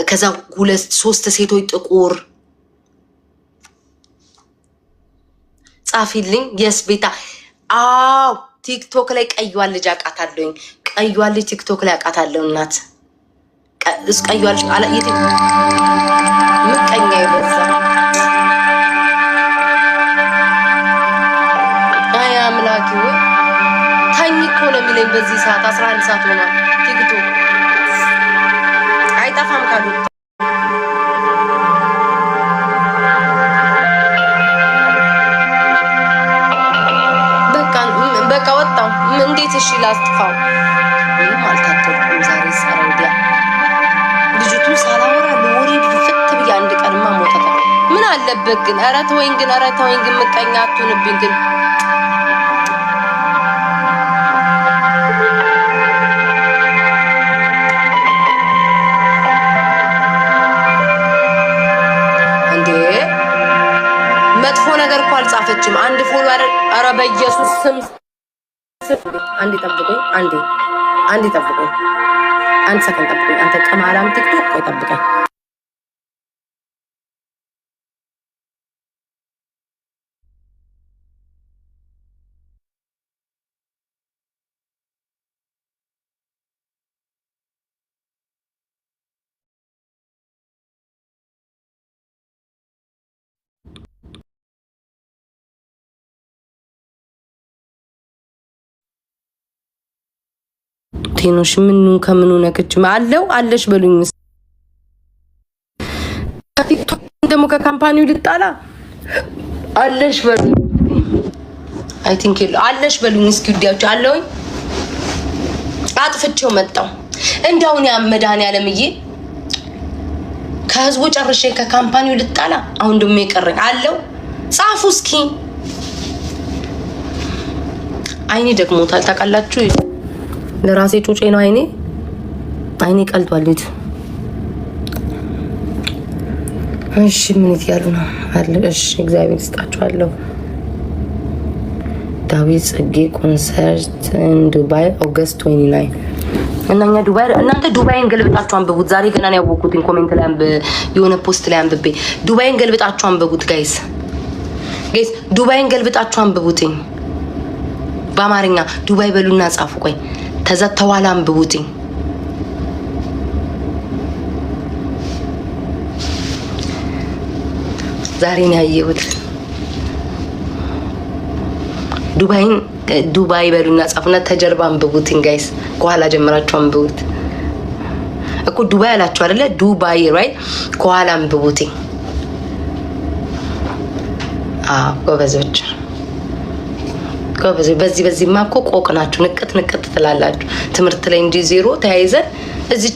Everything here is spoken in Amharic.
ከዛ ሁለት ሶስት ሴቶች ጥቁር ጻፊልኝ። Yes ቤታ፣ አዎ ቲክቶክ ላይ ቀይዋን ልጅ አውቃታለሁኝ። ቀይዋን ልጅ ቲክቶክ ላይ አውቃታለሁ። እናት ቀይዋን ልጅ ምቀኛ ይበዛ። አይ አምላኬ ወይ ተኝ እኮ ነው የሚለኝ በዚህ ሰዓት 11 ሰዓት ሆኗል። ቲክቶክ አይጠፋም ካሉ በቃ ወጣው። እንዴት እሺ ላስጥፋው? ምንም አልታደልኩም ዛሬ። ሰረውዲያ ልጅቱ ሳላወራ ለወሬ ድፍት ብዬ አንድ ቀንማ ሞተታ። ምን አለበት ግን? ኧረ ተወኝ ግን፣ ኧረ ተወኝ ግን፣ ምቀኛ አትሁንብኝ ግን። እንዴ መጥፎ ነገር እኮ አልጻፈችም። አንድ follow ኧረ በኢየሱስ ስም አንዴ ጠብቁኝ፣ አንዴ አንዴ ጠብቁኝ፣ አንድ ሰከንድ ጠብቁኝ። አንተ ቅማላም ቲክቶክ ቆይ ጠብቀኝ። ቴኖሽ ምኑ ከምኑ ነክች አለው አለሽ በሉኝ። ከቲክቶክ ደግሞ ከ company ው ልጣላ አለሽ በሉኝ። I think አለሽ በሉኝ። እስኪ ውዲያችሁ አለውኝ አጥፍቼው መጣው። እንዳሁን ያ መድኃኒዓለምዬ ከህዝቡ ጨርሼ ከ company ው ልጣላ። አሁን ደግሞ የቀረኝ አለው ጻፉ እስኪ። አይኔ ደግሞታል ታውቃላችሁ። ለራሴ ጩጬ ነው አይኔ አይኔ ቀልጧል። ልጅ እሺ ምን እያሉ ነው አለ። እሺ እግዚአብሔር ይስጣችኋለሁ። ዳዊት ጽጌ concert ዱባይ August 29 እና እኛ ዱባይ እናንተ ዱባይን ገልብጣችሁ አንብቡት። ዛሬ ገና ነው ያወቅኩት። Comment ላይ የሆነ post ላይ አንብቤ ዱባይን ገልብጣችሁ አንብቡት guys፣ guys ዱባይን ገልብጣችሁ አንብቡትኝ። በአማርኛ ዱባይ በሉና ጻፉ። ቆይ ከዛ ተዋላ አንብቡትኝ። ዛሬ ነው ያየሁት። ዱባይን ዱባይ በሉና ጻፉና ተጀርባ አንብቡትኝ guys። ከኋላ ጀምራችሁ አንብቡት እኮ ዱባይ አላችሁ አይደለ? ዱባይ right። ከኋላ አንብቡትኝ። አዎ ጎበዞች ጎበዞች። በዚህ በዚህማ እኮ ቆቅ ናችሁ። ንቅት ንቅት ትላላችሁ ትምህርት ላይ እንጂ ዜሮ ተያይዘን እዚህ